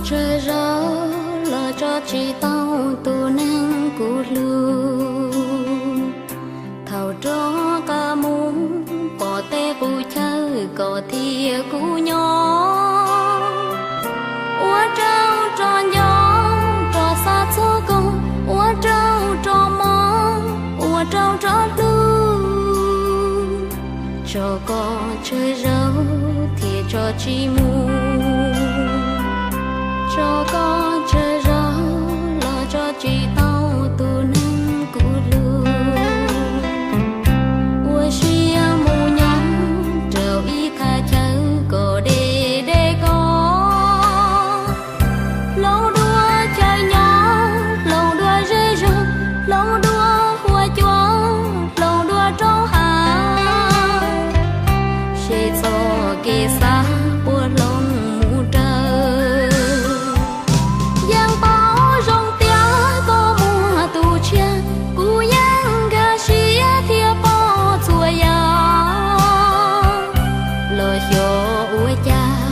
Tsawg zaus los tso tsis tau tus neeg kuv hlub. Thaum rov qab mus pom tej qub chaw kom thiab kuv nyob. Ua rau rov nco, rov xav txog koj, ua rau rov mob, ua rau rov hlub. Tso koj tsawg zaus thiaj tso tsis mus. Tso koj tsawg zaus los tso tsis tau tus neeg kuv hlub. Ua siab mus nyob rau ib thaj chaw kom deb deb koj. Hloov dua chaw nyob, hloov dua zej zog, hloov dua huab cua, hloov dua rau hav. Seb txoj kev xav puas hloov mus raws. Yeej paub zoo tias koj muaj tus tshiab, kuv yeej nkag siab thiab pom txhua yam. Los xyov ua cas,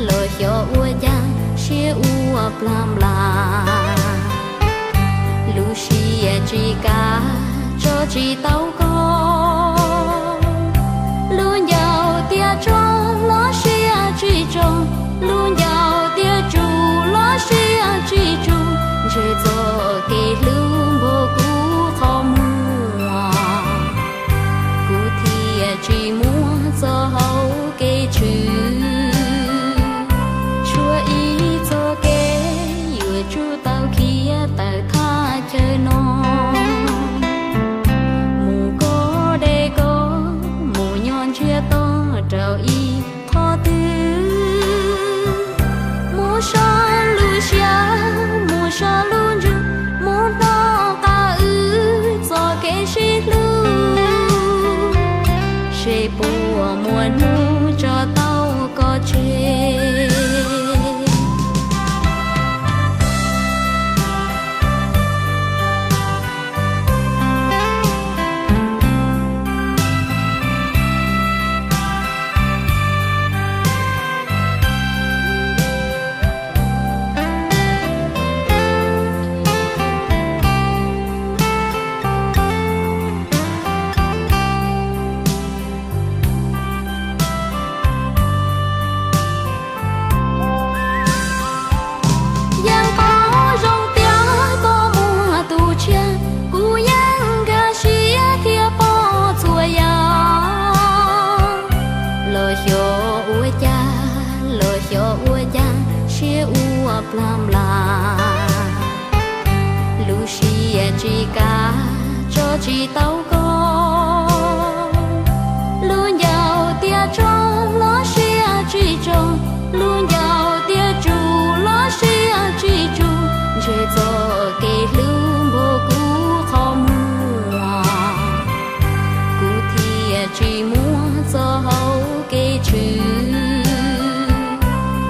los xyov ua cas, siab ua plag nplas. Lub siab tsis kam tso tsis tau koj. Lub ncauj tias tso los siab tsis tso, lub ncauj tias tsum los siab tsis tsum. Ntshe txoj kev hlub npuab kuv qhov muag, kuv thiaj tsis muaj txoj hau kev tshwm. Tshuav ib txoj kev yuav tsum tau khiav tawm thaj chaw no. Mus koj deb koj, mus nyob ntsiag to rau ib qhov twg. Mus so lub siab, mus so lub ntsws, mus nrog qab wb txoj kev sib hlub. Seb puas muaj hnub tso tau koj tseg. Yeej paub zoo tias koj muaj tus tshiab, kuv yeej nkag siab thiab pom txhua yam. Los xyov ua cas, los xyov ua cas, siab ua plag nplas. Lub siab tsis kam tso tsis tau koj. Lub ncauj tias tso los siab tsis tso, lub ncauj tias tsum los siab tsis tsum. Ntshe txoj kev hlub npuab kuv qhov muag, kuv thiaj tsis muaj txoj hau kev tshwm.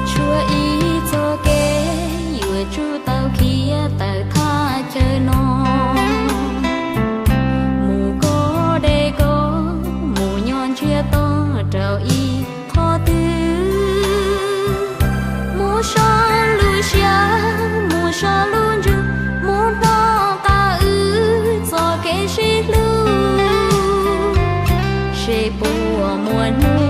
Tshuav ib txoj kev yuav tsum tau khiav tawm thaj chaw no. Mus koj deb koj, mus nyob ntsiag to rau ib qhov twg. Mus so lub siab, mus so lub ntsws, mus nrog qab wb txoj kev sib hlub. Seb puas muaj hnub